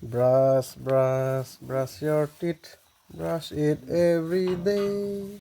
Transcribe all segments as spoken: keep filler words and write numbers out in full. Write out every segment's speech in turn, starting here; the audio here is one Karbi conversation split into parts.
Brush, brush, brush your teeth. Brush it every day.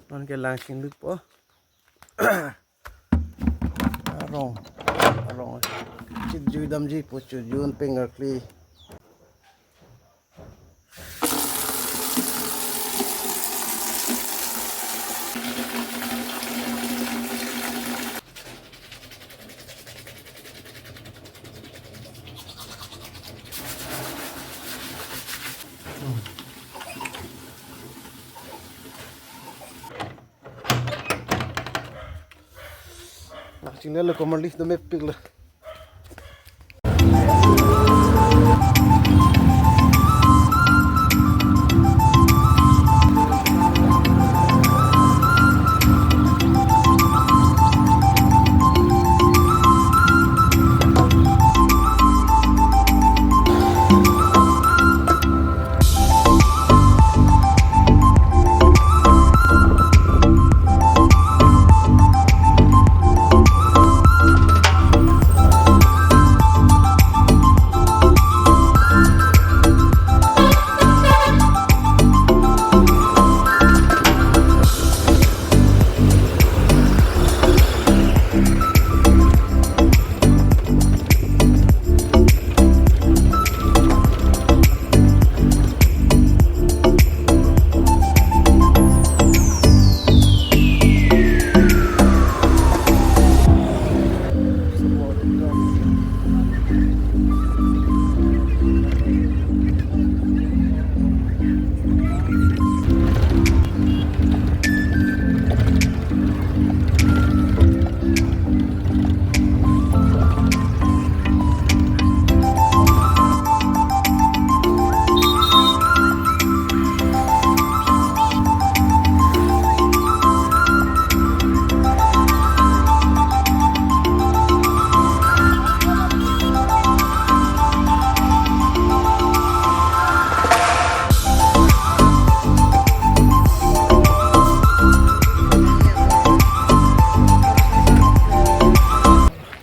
Non ke lang singduk po. Arong, arong. Chit jui damji po chu jun pengar kli. Nak chingle lo komarli do mepik lo.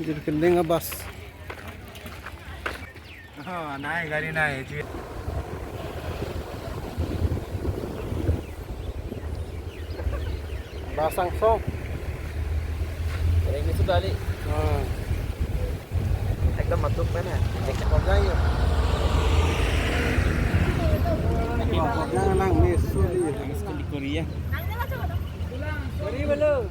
Jadi kendeng abas. Oh, nai gari nai, ji. Basang song. Ini sudah li. Hmm. Ekdom matuk mana? Cek cek aja ya. Wah, jangan nang mesu li. Nangis ke di Korea. Korea belum.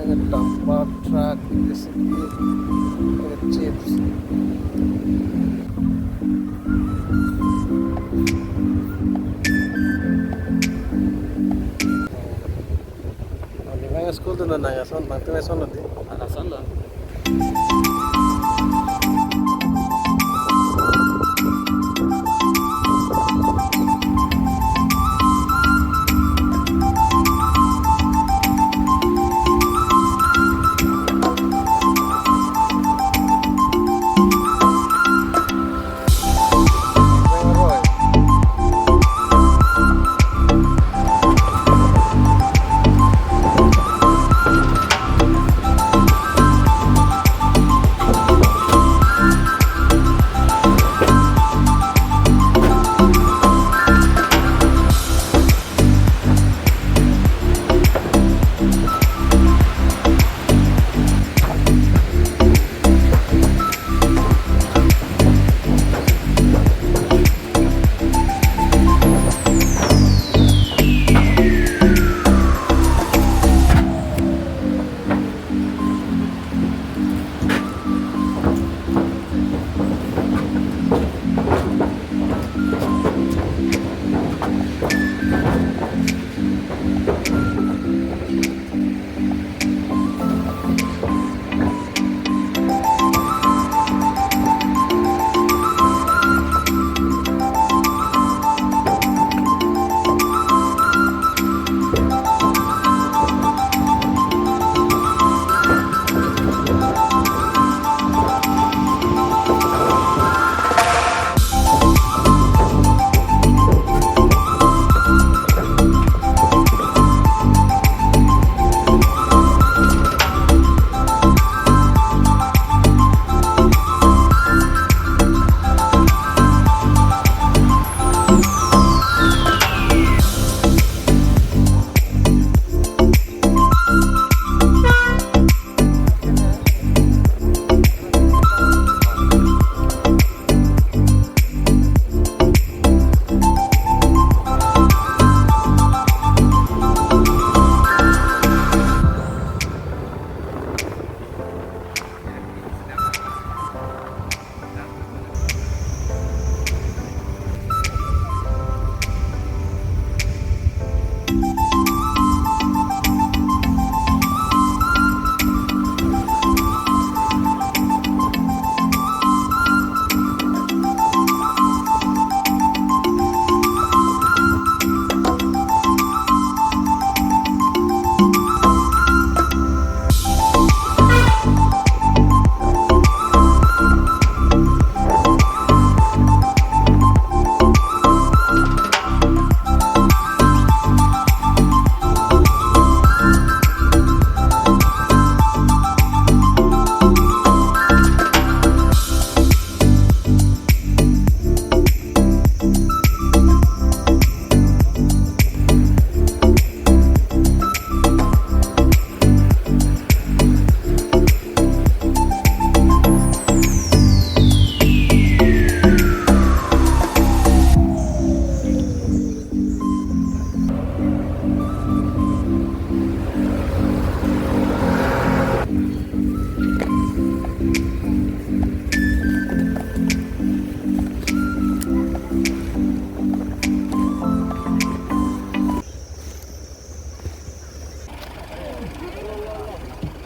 Ada dumper truck, ini sih, ada chips. Oh, di bang school tu nang ason, bang tu ason lo di. Ason lo.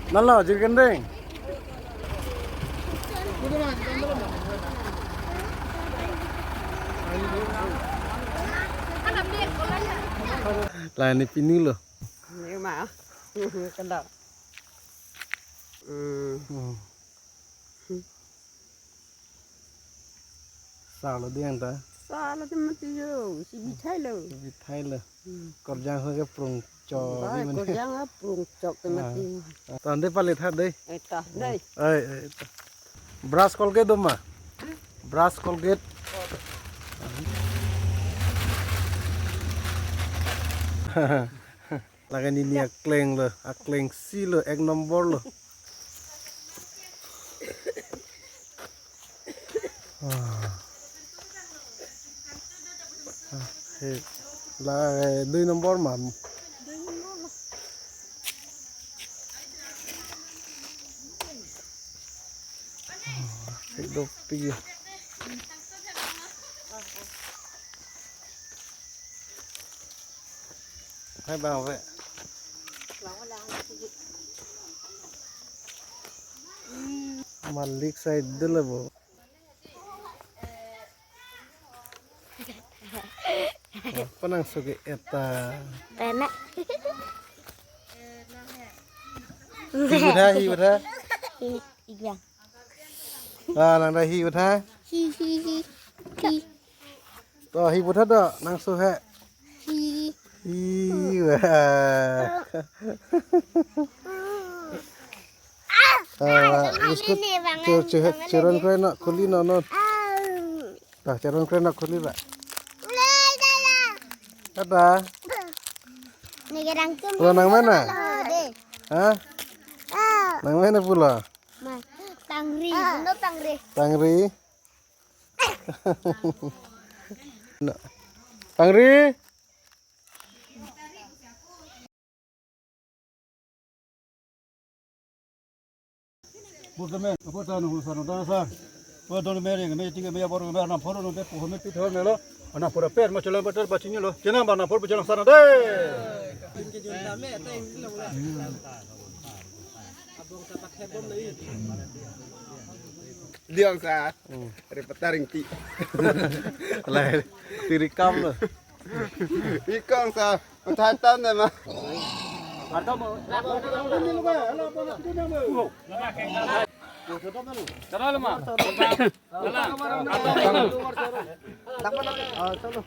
Nalo, jirgendeng. Lah, ini pini lo. Ini mah. Kendal. Hmm. Hmm. Salo diang ta? Salo te mati yo, si bithai lo. Si bithai lo. Hmm. Korjang ho ke prung chok. Ba, di mana? Korjang ha prung chok te mati. Ah. Tande palit ha dei. Eh, ta, dei. Ai, ai, ta. Brush Colgate do ma? Brush Colgate. Laga nini akleng lo, akleng si lo, ek nombor lo. Ah. Ah, he. La, eh, dui nombor ma. Ah, he dopik. Hai bang ve. Malik side dele bo. Apa nang suki eta? Pena. Hi butha, hi butha. Hi, iya. Ah, nang dah hi butha. Hi, hi, hi. Hi. To hi butha do, nang su he. Hi. Hi, wah. Ah, biskut churun kre na khuli na non. Ta churun kre na khuli ba. Ada. Lo nang mana? Ha? Nang mana pulo? Tangri, no tangri. Tangri. No. Tangri. Buat kami, apa tahu nunggu sana, sana, sana. Buat dong meri, kami tinggal meri baru kami anak poro nunggu, pohon meri pithon melo. Anak poro per, macam apa ter bacanya lo. Jangan anak poro berjalan sana deh. Liang sa. Hmm. Repeta ringti. Lahir tiri kam lo. Ikong sa. Uthai tam deh ma. Tara lo ma. Ah, chalo.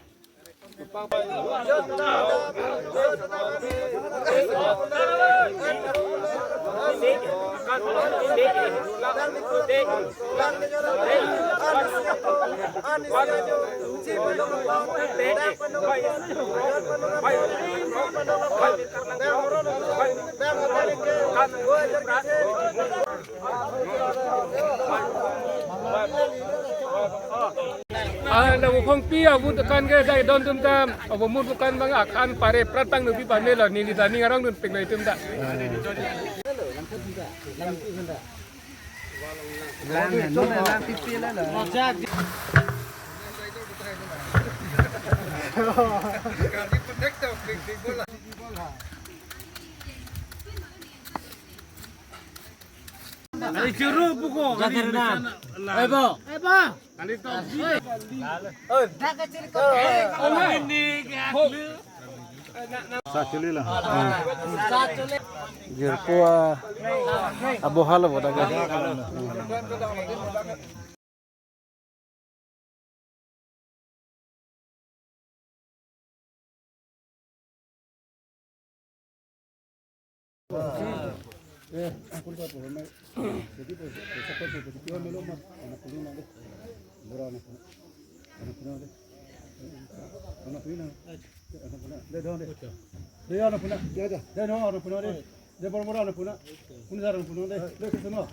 Ah, na buphongpi avut akan ke dai don tum tam. Abo mut bukan bang akan pare pratang nubi bane lo nini tani ngarong dun peng lo itum ta. Ari churu buko. Jatir na. Ebo. Ebo. Kali to. Oi. Dak kecil ko. Ini ke asli. Sa chuli la. Sa chuli. Jirpo abohal boda ga. De, de, de, de, no, ano puna. De, de, de, no, ano puna, de. De, bor, bor, ano puna. Puna sa, ano puna, de. De, kusuno.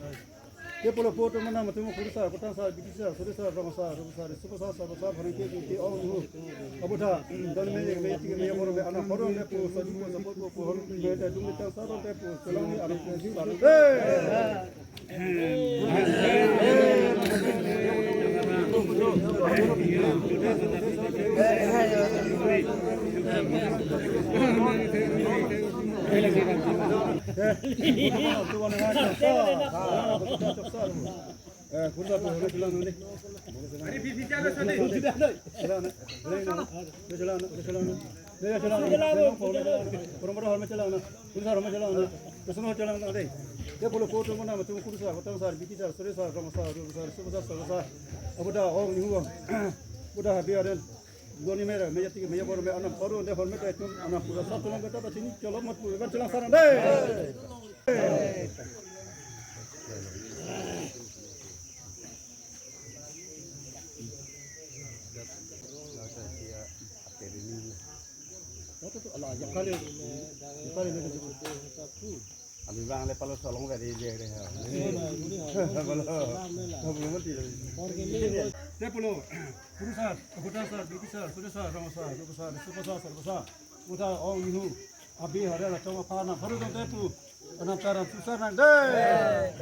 De, polo, poto, mana, matumo, kurusa, kotang sa, bikisa, surisa, rongsa, rongsa, risuko sa, sa, sa, barang ke, ke, oh, oh. Abutha, don me, me, tike, me, bor, me, ano, poro, me, po, sa, juko, sa, po, po, po, me, de, dung, de, tang, sa, don, de, po, selang, ni, ano, puna, sa, de. Abuda ong nihu, abuda habi aden. Doni mera, meja tiki, meja bor me anam paru de horme ta tum anam pura sa tulang kata ta sini colo mat pura kan tulang sarang deh. Kata tu ala, yang kali, yang kali ni. Abi bang le palo solong dari dia deh. Palo, palo mati. Te palo, Purusar, Agutasar, Bipisar, Sudesar, Ramasar, Lukasar, Sukasar, Sarvasar, Buddha, Om Nihu, Abi Hare, Lachong Apana, Bharu Dong Tepu, Anam Taram Susar Nang Dei.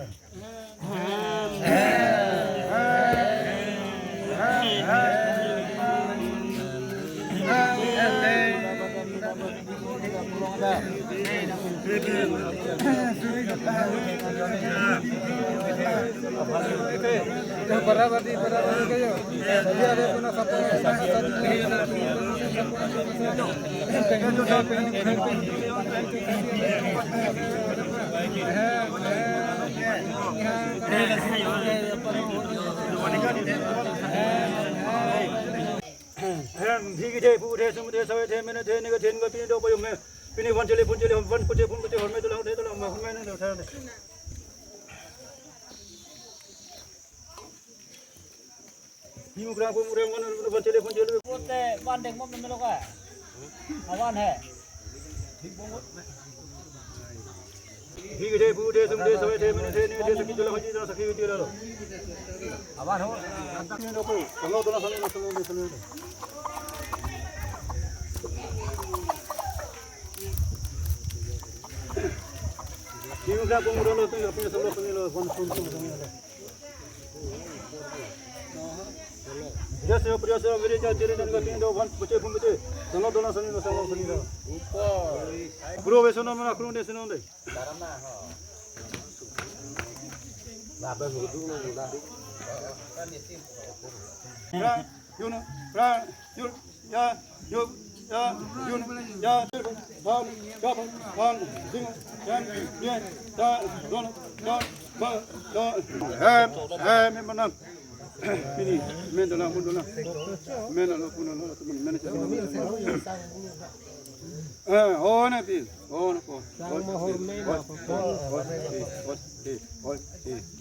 Hem, thigithe, pugithe, sumgithe, savaithe, menethe, nigithe, ningpin do payum me. Pini van chele, phun chele, van pute, phun pute, horme tulang, de tulang, ma horme nang, de tulang. Hi mukrang, phun mukrang, van, van chele, phun chele. Pute, van deng mom melo ka. Avan he. Thigithe, pugithe, sumgithe, savaithe, menethe, nigithe, sakhi tulang, haji tulang, sakhi tulang lo. Avan ho. Ni no koi, sanglo tulang, sanglo, sanglo, sanglo. Ni no koi, pung mukrang lo, tu, api sanglo, sanglo, phun, phun, phun, sanglo. Jasa, priya, sa, viri, ja, chiri, dan, gating, do, van, bache, phun, bache. Sanglo, dola, sanglo, sanglo, sanglo. Upa. Kuru, vesono, mana, kuru, de, sono, de. Pra, yun, pra, yun, ya, yun, ya, yun, ya, bang, gabang, bang, ding, yan, ye, da, don, don, ba, da, hem, hem, hem, manam. Pini, men dolang, mun dolang. Men dolang, mun dolang, teman, men dolang. Eh, oh, na, pi. Oh, na, oh. Sang mahor me na, oh, oh, oh, oh,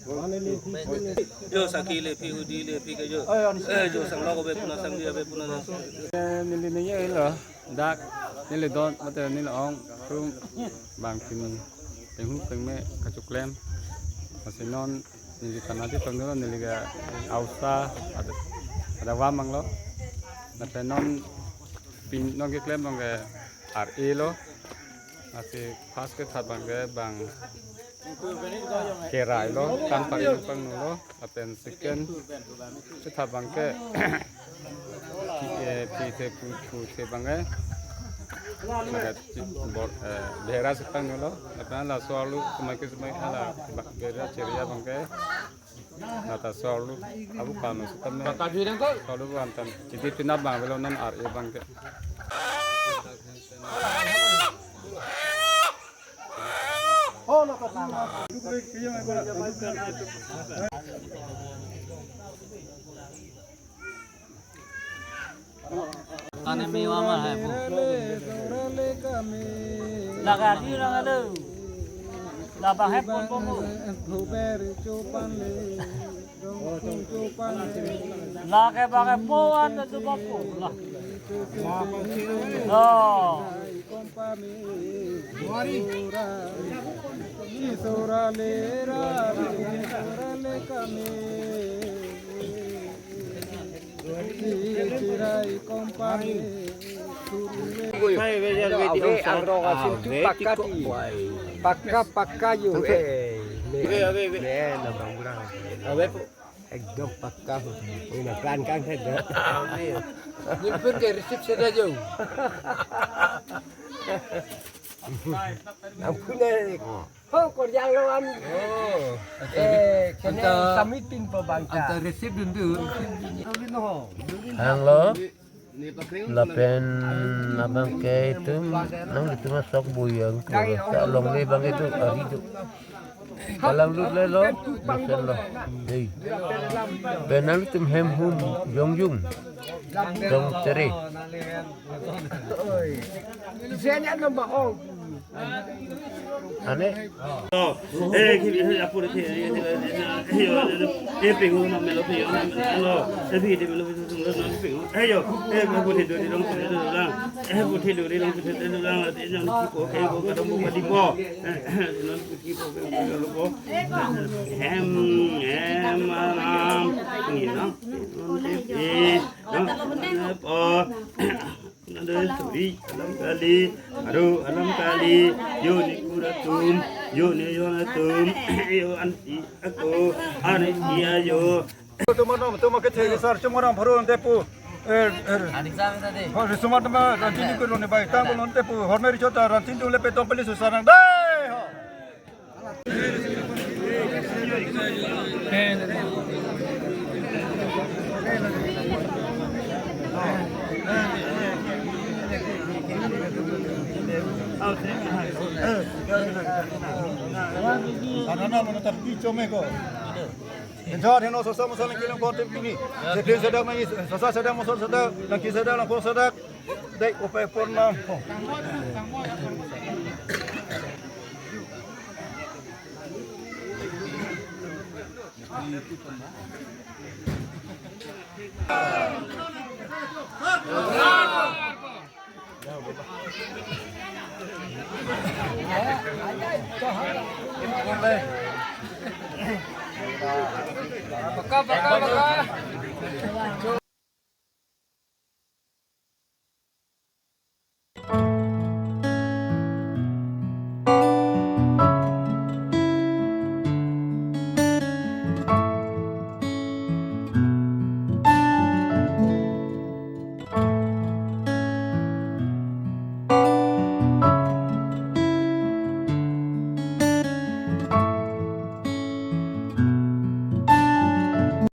oh. Mane le phi, mane. Jo sakhi le phi, hudi le phi ke jo. Eh, jo sanglo ko be puna, sangdi be puna na. Eh, neli neli lo. Dak, neli don, mate neli ong, tum, bang pini. Penghu pengme kachoklem. Masi non, neli kanati tong dolo, neli ke ausa, ada, ada wamang lo. Lapen non, pin, non keklem abang ke R A lo. Lasi first kethat abang ke bang kerai lo, kan pari pangno lo, lapen second kethat abang ke phi, eh, phi the pu, pu the abang ke. Maka chi, bor, eh, behera si pangno lo, lapen laso arlo kumai ke sumai ala ba-, behera cheria abang ke. Nata solo abu kano sitame. Solo bu antam. Chidi pinap abang avelo, non R A abang ke. Tane mewa ma hai po. Laga di orang ada. Labang hai pon pon po. Lake bake po wan tu po po. Lah. Oh. Ave, ang rok asin tu pakka ti. Pakka, pakka yo, eh. Ave, ave, ave. Ne, na bang mura. Ave po. Ekdom pakka ho. Ina plan kan hai da. Ave. Nilpun ke receipt saja jo. Ampun eh. Oh. Ho, korjang lo am. Oh. Eh, kene anta, samit pin po bangta. Anta receipt dun dun. Hang lo. Lapen abang ke itum, nanglitum asok buyang tu. Sa longle abang ke tu ari tu. Kalang lut le lo, mesen lo. Hei. Pen nanglitum hem hum jongjung. Jong tere. Oi. Isi anya nomor ong. Ane? Oh, eh, ki, eh, apur, eh, eh, eh, eh, eh, eh, eh, pingu na melo, pingu na melo, eh, bi de melo, pingu na pingu. Eh, yo, eh, bu the do de long, eh, do lang. Eh, bu the do de long, eh, do lang. Eh, nang ki po, eh, bu ka dong bu ka di po. Eh, nang ki po, eh, bu ka dong po. Hem, hem, alam. Ni na. Eh, no. Eh, po. Nado turi alam kali, aru alam kali, yo ni kur atum, yo ni yon atum, yo anti ako, anti ayo. Tum anom, tum ke thek sar, chum anom pharu nang tepu. Eh, eh. Ho, risum atum, rantin ni kulo ni bai, tang kulo nang tepu, hormeri chota, rantin tu le petong peli susar nang. Dei, ho. Anana mano tapi chome ko. Enjor heno sosa mosa nang kilang kote pini. Sepi sedang mai sosa sedang mosa sedang nang ki sedang nang ko sedang. Dei upai purnam. Paka, paka, paka.